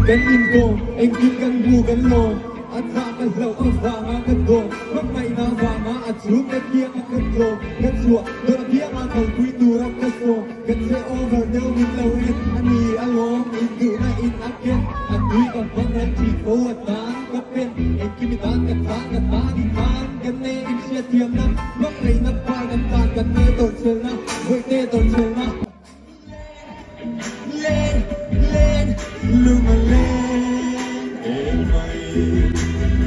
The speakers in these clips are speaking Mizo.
Kan inkawm, engkim kan hmu kan lawm, a chah ka hlauh avanga ka dawm, hmangaihna avanga a chhung ka kianga ka tlawm, ka chhuah dawrh apianga kalpui tura ka sawm, ka che over deuh min lo en a ni alawm, induhna in a ken, a tui ka hmang ral thin fo a tan ka pen, engkim i tan ka tan ka tan i tan ka ne inhriatthiamna, hmangaihna par kan tan kan ne tawrhchhelna, vawihte tawrhchhelna. Len, len, lung a len em mai. Seng,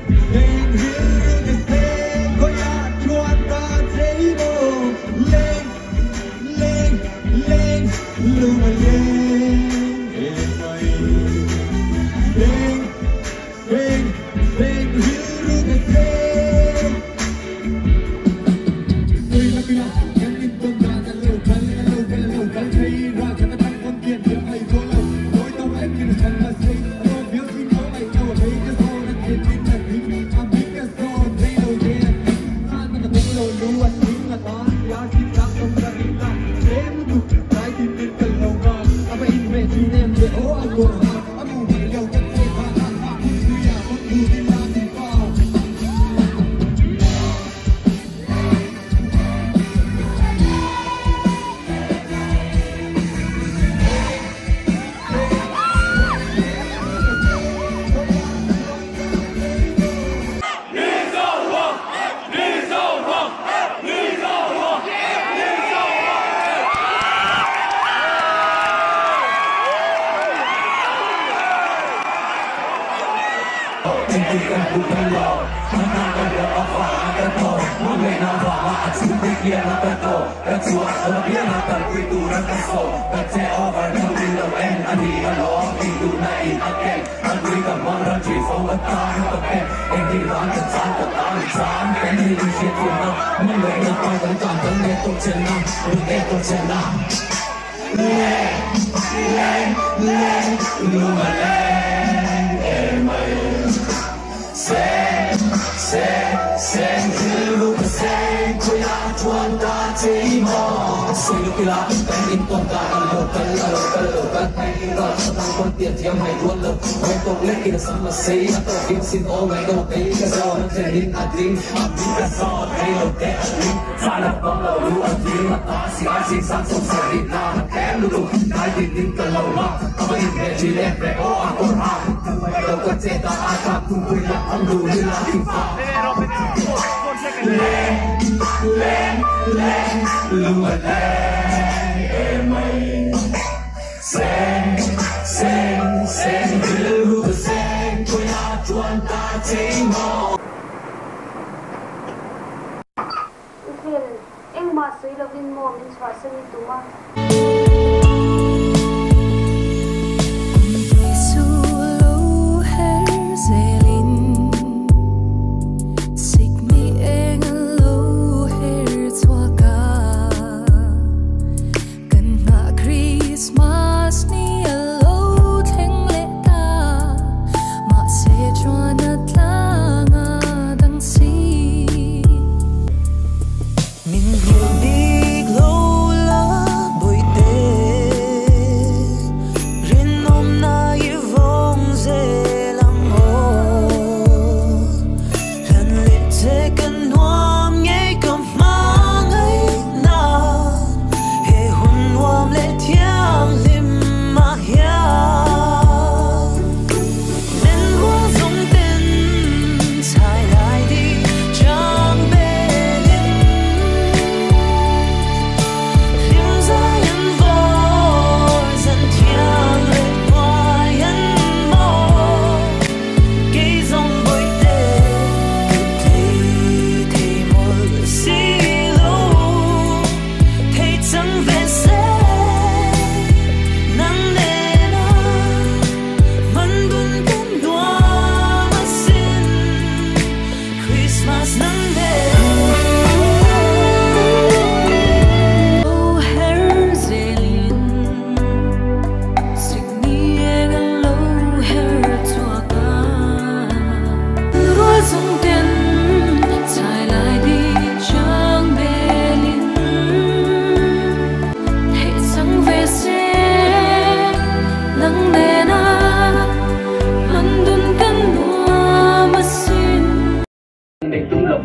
seng, seng, rilru ka seng, khawiah chuan ta che i maw? Len, len, len, lung a len em mai. Seng, seng, seng, rilru ka seng. I fel, engmah sawi lovin maw min chhuahsan i tum a?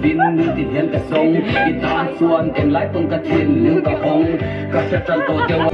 lovin nitin hian ka zawng i tan chuan englai pawn ka thinlung ka hawng ka hre tan tawh deuh a.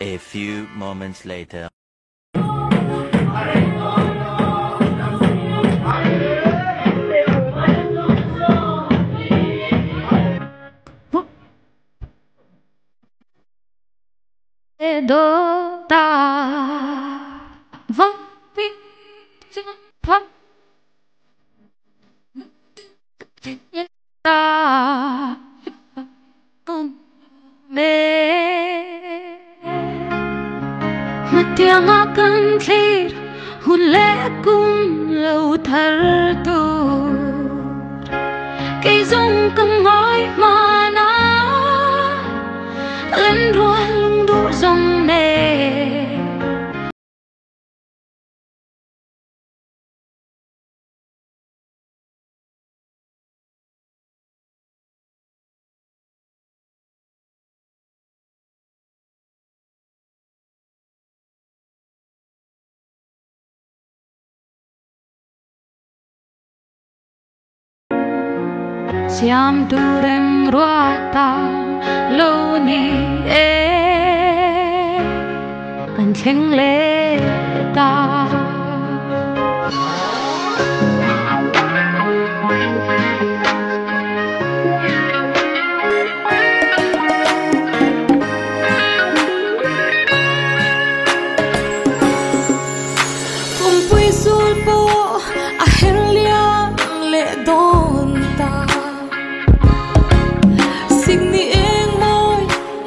A few moments later. Do ta va pi pa ta me matianga kan thlir hun le kum lo thar tur cây dung căng ngói mà na lên ruộng đủ dòng nè. Siam tu rem ruata lo ni e kan thleng le ta. Kumpui sul po a herliang le don ta. Ni eng moi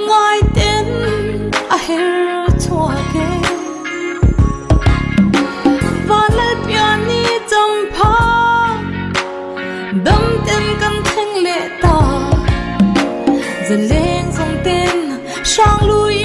ngoài tên a her chua ke và lại piani. Zaleng vong ten sang lui.